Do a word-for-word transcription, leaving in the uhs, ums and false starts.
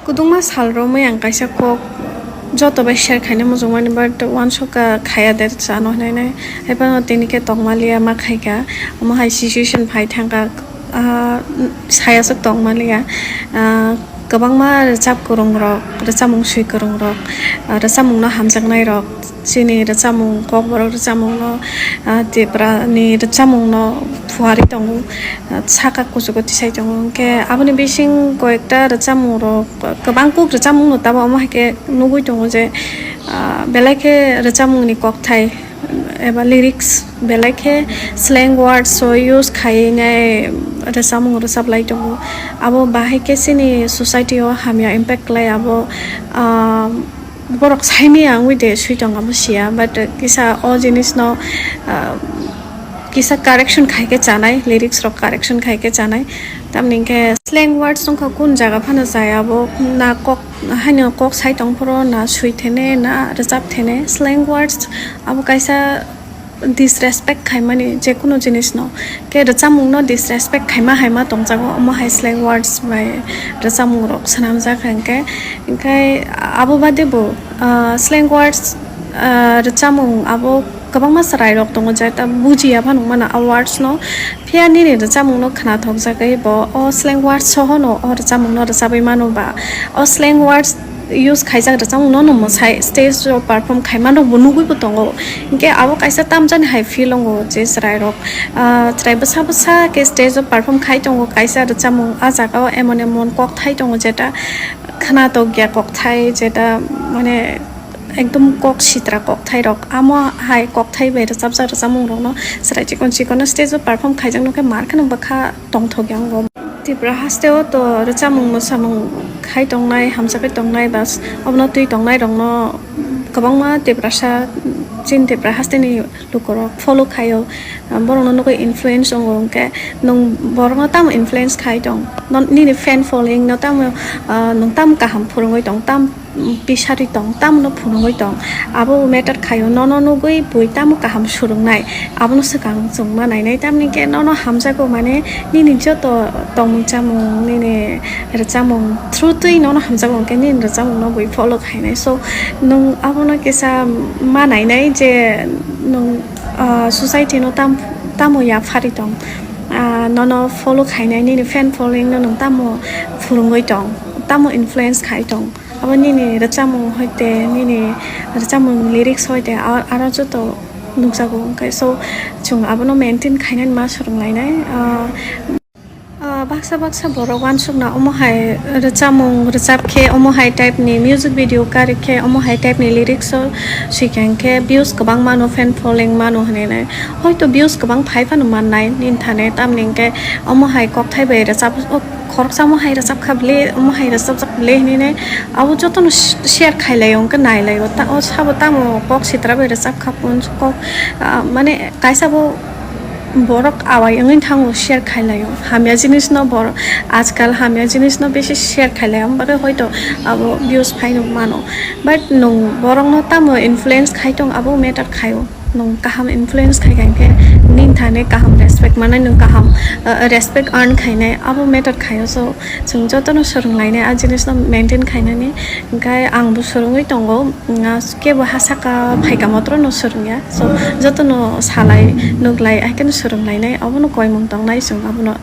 Kwbangma sal romwi ang kaisa kok joto bai share khaina muchungmani, but uansukha khaya de chano hinwi nai. Haiphano tini khe tongmaliya ma khaikha, omo hai situation phai thangkha, ah, sayaswk tongmaliya. Ah, kwbangma rwchap kwrwngrok, rwchapmung swi kwrwngrok, ah, rwchapmungno hamjaknairok, chini rwchapmung, kokborok rwchapmungno, ah, Tiprani rwchapmungno phuarwi tongo, ah, saka kuchugo tisai tongo. Hinkhe aboni bising koyekta rwchapmungrok, kwbang kuk rwchapmungno tamo omo hai khe nugwi tongo je, ah, belai khe rwchapmungni kokthai eba lyrics belai khe slang words o use khaiwi nai rwchapmung rwchaplai tongo. Abo bahai khe chini society o hamya impact khlai abo, ah, borok saimaya wngwi de swi tong abo siya, but kisa o jinisno, ah, kisa correction khai khe chanai, lyrics rok correction khai khe chanai. Tamni hinkhe slang words wngkha kun jaga phano chaya abo, na kok haino kok sai tong phoro, na swi thene, na rwchap thene. Slang words abo kaisa disrespect khaimani je kuno jinisno. Khe rwchapmungno disrespect khaima haima tongjago, omo hai slang words bai rwchapmungrok swnamjak hinkhe. Hinkhe abo bade bo, ah, slang words, ah, rwchapmung abo kwbangma chwrairok tongo je ta bujiya phano mano a words no. Phiya nini rwchapmungno khnathokjagwi bo o slang words sohono o rwchapmungno rwchabwi mano ba o slang words use khaijak rwchapmungno no mwsai stage o perform khaimanrokbo nugwibo tongo. Hinkhe abo kaisa tamjani hai feel wngo je chwrairok, ah, chwrai bwsa bwsa khe stage o perform khai tongo kaisa rwchapmung. Ah jagao emon emon kokthai tongo jeta khnathokya kokthai, jeta mane ekdom kok sitra kokthairok. Amo hai kokthai bai rwchapjak rwchapmungrokno chwrai chikon chikon stage o perform khaijakno khe mar kheno bwkha tongthokya wngo. Tripura hasteo to rwchapmung mwsamung khai tongnai, hamjakgwi tongnai, bas obono twi tongnairokno kwbangma Tiprasa, chini Tripura hasteni lukurok follow khaio, borokno nugwi influence wngo. Hinkhe nwng borokno tamo influence khai tong? Non-, nini fan following no tamo, ah, nwng tamo kaham phwrwngwi tong, tam pisari tong, tamno phunugwi tong, abo matter khaio. Nono nugwi bui tamo kaham swrwngnai, abono swkang chwng ma nainai. Tamni khe nono hamjago, mane nini joto tongmung chamung, nini rwchapmung through twi nono hamjago, hinkhe nini rwchapmungno bui follow khainai. So, nwng abono kisa ma nainai je nwng, ah, society no tam-, tamo yaphari tong, ah, nono follow khainai, nini fan following no nwng tamo phwrwngwi tong, tamo influence khai tong. Abo nini rwchapmung hoite, nini rwchapmung lyrics hoite, a-, aro joto nukjago. Hinkhe so, chwng abono maintain khainani ma swrwnglainai. Ah, ah, baksa baksa borok uansukna omo hai rwchapmung rwchap khe, omo hai type ni music video kari khe, omo hai type ni lyrics o swikha hinkhe views kwbang mano, fan following mano hinwi nai. Hoito views kwbang phai phano mannai nini thani, tamni hinkhe omo hai kokthai bai rwchap, o khoroksa omo hai rwchap kha bile, omo hai rwchapjak bile hinwi nai. Abo jotono sh-, share khailai o, hinkhe nailaio. Ta-, o sabo tamo kok sitra bai rwchap kha, kok, ah, mane kaisa bo borok awai wngwi thango share khailaio. Hamya jinisno borok ajkal hamya jinisno bisi share khailai, omo bagwi hoito abo views phaino mano. But nwng borokno tamo influence khai tong, abo matter khaio. Nwng kaham influence khai kha hinkhe nini thani kaham respect manai, nwng kaham, uh, respect earn khainai, abo matter khaio. So, chwng jotono swrwnglainai a jinisno maintain khainani. Hinkhe angbo swrwngwi tongo, mm, kebo ha saka phaika motrono swrwngya. So, jotono salai, nuklai, haikhe swrwnglainai, abono koimung tongnai chwng abono.